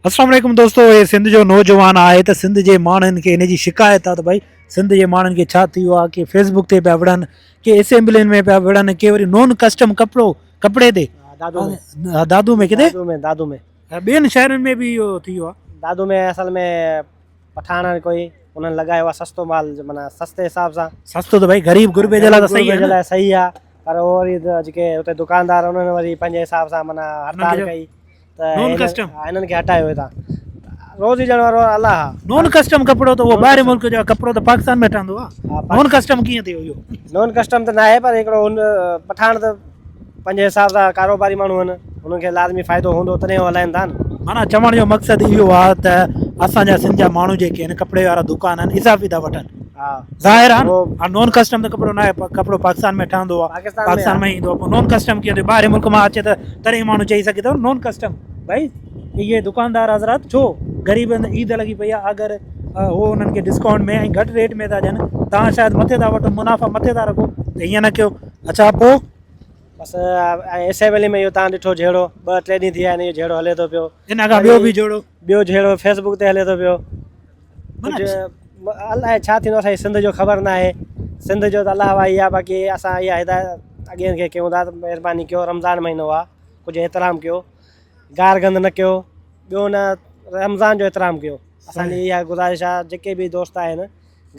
السلام عليڪم دوستو هي سنڌ جو نوجوان آهي ته سنڌ جي ماڻهن کي ان جي شڪايت آهي ته ڀائي سنڌ جي ماڻهن کي ڇا ٿي ويو آهي ڪي فيسبوڪ تي پيا وڙهن ڪي اسيمبلين ۾ پيا وڙهن ڪي وري نون ڪسٽم ڪپڙو ڪپڙي تي دادو ۾ دادو ۾ ڪٿي دادو ۾ دادو ۾ ٻين شهرن ۾ به اهو ٿي ويو آهي دادو ۾ اصل ۾ پٺاڻ ڪوئي انهن لڳايو آهي سستو مال معنيٰ سستي حساب سان سستو ته ڀائي غريب غربي جي لاء ته صحيح آهي لاء صحيح آهي پر اهو وري جيڪي اتي دڪاندار انهن وري پنهنجي حساب سان معنيٰ هڙتال ڪئي ته نون ڪسٽم هنن کي هٽايو هتان روزي ڏيڻ وارو الله آ. نون ڪسٽم ڪپڙو ته اهو ٻاهرين ملڪ جو ڪپڙو ته پاڪستان ۾ ٺهندو آ نون ڪسٽم ڪيئن ٿيو اهو؟ نون ڪسٽم ته ناهي پر هڪڙو هن پٺاڻ ته پنهنجي حساب سان ڪاروباري ماڻهو آهن هنن کي لازمي فائدو هوندو تڏهن هو هلائن ٿا نه. معنيٰ چوڻ جو مقصد اهو آ ته اسان جا سنڌ جا ماڻهو جيڪي آهن ڪپڙي وارا دڪان آهن اضافي ٿا وٺن. ظاهر آ نه نون ڪسٽم ته ڪپڙو ناهي ڪپڙو پاڪستان ۾ ٺهندو آ پاڪستان ۾ ايندو آ پوء نون ڪسٽم ڪيئن ٿيو ٻاهرين ملڪ مان اچي ته تڏهن ماڻهو چئي سگهي ٿو نون ڪسٽم ڀائي اهي دڪاندار حضرات ڇو غريب عيد لڳي پئي آ اگر هو انهن کي ڊسڪائونٽ ۾ ۽ گهٽ ريٽ ۾ ٿا ڏين تان شايد مٿي ٿا وٺو منافع مٿي ٿا رکو ته ائين نه ڪيو اڇا پوء بس ۽ اسيمبلي ۾ اهو تان ڏٺو جهيڙو ٻه ٽي ڏينهن ٿي ويا آهن اهو جهيڙو هلي ٿو پيو ان کان ٻيو به جهيڙو ٻيو جهيڙو فيسبوڪ تي هلي ٿو پيو ڪجهه الائي ڇا ٿيندو اسان جي سنڌ جو خبر ناهي سنڌ جو ته الله وائي آ باقي اسان اها هدايت اڳين کي ڪيون ٿا ته مهرباني ڪيو رمضان مهينو آ ڪجهه احترام ڪيو گار گند نه ڪيو ٻيو نه رمضان جو احترام ڪيو اسان جي اها گذارش آ جيڪي به دوست آهن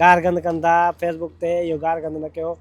گار گند ڪن ٿا فيسبوڪ تي اهو گار گند نه ڪيو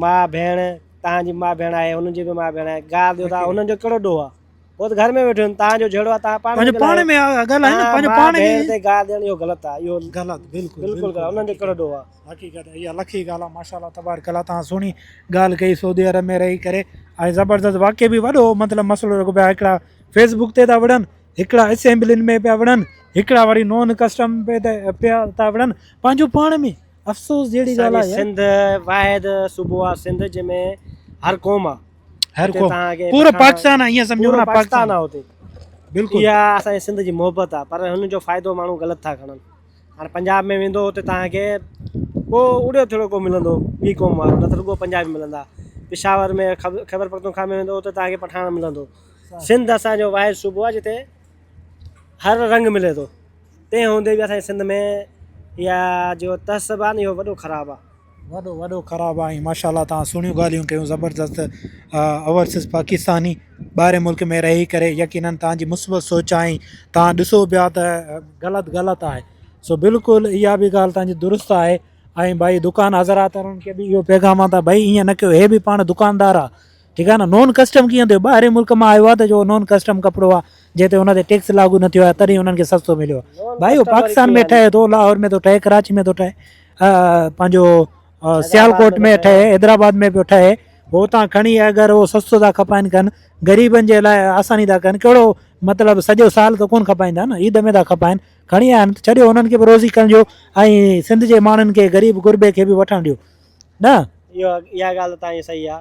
ماء ڀيڻ تهان جي ماء ڀيڻ آهي هنن جي به ماء ڀيڻ آهي گار ڏيو ٿا هنن جو ڪهڙو ڏوهه آ هو ته گهر ۾ ويٺيون آهن توهان جو جهيڙو آهي توهان پاڻ ۾ پنهنجو پاڻ ۾ ڳالهايو نه پنهنجو پاڻ ۾ تي گار ڏيڻ اهو غلط آهي اهو غلط بلڪل بلڪل غلط انهن جو ڪهڙو ڏوهه آهي حقيقت اها لکي ڳالهه آهي ماشاءالله تبارڪ الله توهان سهڻي ڳالهه ڪئي سعودي عرب ۾ رهي ڪري ۽ زبردست واقعي به وڏو مطلب مسئلو رڳو پيا هڪڙا فيسبوڪ تي ٿا وڙهن هڪڙا اسيمبلين ۾ پيا وڙهن هڪڙا وري نون ڪسٽم پيا ٿا وڙهن پنهنجو پاڻ ۾ افسوس جهڙي ڳالهه آهي سنڌ واحد صوبو آهي سنڌ جنهن ۾ هر قوم آهي هر ڪو پورو پاڪستان آ ائين سمجهو نه پاڪستان آ هتي بلڪل اها اسان جي سنڌ جي محبت آ پر هن جو فائدو ماڻهو غلط ٿا کڻن هاڻي پنجاب ۾ ويندو هتي توهان کي ڪو اڙيو ٿڙيو ڪو ملندو ٻي قوم وارو نه ته رڳو پنجابي ملندا پشاور ۾ خيبر پختونخوا ۾ ويندو اتي توهان کي پٺاڻ ملندو سنڌ اسان جو واحد صوبو آ جتي هر رنگ ملي ٿو تنهن هوندي به اسان جي سنڌ ۾ اها جو تعصب آ نه اهو وڏو خراب آ وڏو وڏو خراب آ ۽ ماشاءالله توهان سهڻيون ڳالهيون ڪيون زبردست اوورسيز پاڪستاني ٻاهرين ملڪ ۾ رهي ڪري يقينن توهان جي مثبت سوچ آهي توهان ڏسو پيا ته غلط غلط آهي سو بلڪل اها به ڳالهه توهان جي درست آهي ۽ ڀائي دڪان حضرات انهن کي به اهو پيغام آ ته ڀائي ائين نه ڪيو هي به پاڻ دڪاندار آ ٺيڪ آ نه نون ڪسٽم ڪيئن ٿيو ٻاهرين ملڪ مان آيو آ ته جو نون ڪسٽم ڪپڙو آ جنهن تي ان تي ٽيڪس لاڳو نه ٿيو آهي تڏهن انهن کي سستو مليو آ ڀائي اهو پاڪستان ۾ ٺهي ٿو لاهور ۾ ٿو ٺهي ڪراچي ۾ ٿو ٺهي پنهنجو سيالڪوٽ ۾ ٺهي حيدرآباد ۾ پيو ٺهي هو اتان کڻي اگر هو سستو ٿا کپائن ڪن غريبن جي لاء آساني ٿا ڪن ڪهڙو مطلب سڄو سال ته ڪون کپائيندا نه عيد ۾ ٿا کپائن کڻي آيا آهن ته ڇڏيو انهن کي به روزي ڪرڻ ڏيو ۽ سنڌ جي ماڻهن کي غريب غربي کي به وٺڻ ڏيو نه. اهو اها ڳالهه ته تانجي صحيح آ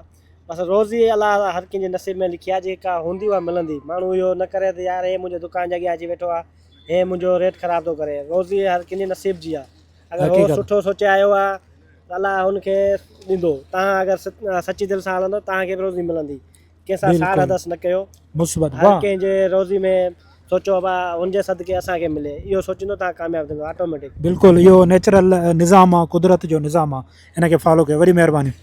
بس روزي الله هر ڪنهن جي نصيب ۾ لکي آ جيڪا هوندي اها ملندي ماڻهو اهو نه ڪري ته يار هي منهنجي دڪان جي اڳيان اچي ويٺو آ هي منهنجو ريٽ خراب ٿو ڪري روزي هر ڪنهن جي نصيب جي آ اگر هو سٺو سوچي آيو آ ته الله هن کي ڏيندو تهان اگر سچي دل سان هلندو تهان کي به روزي ملندي ڪنهن سان ساڙ حدس نه ڪيو مثبت هر ڪنهن جي روزي ۾ سوچو ابا هن جي صدقي اسان کي ملي اهو سوچيندو تهان ڪامياب ٿيندو آٽوميٽڪ. بلڪل اهو نيچرل نظام آ قدرت جو نظام آ ان کي فالو ڪيو وڏي مهرباني.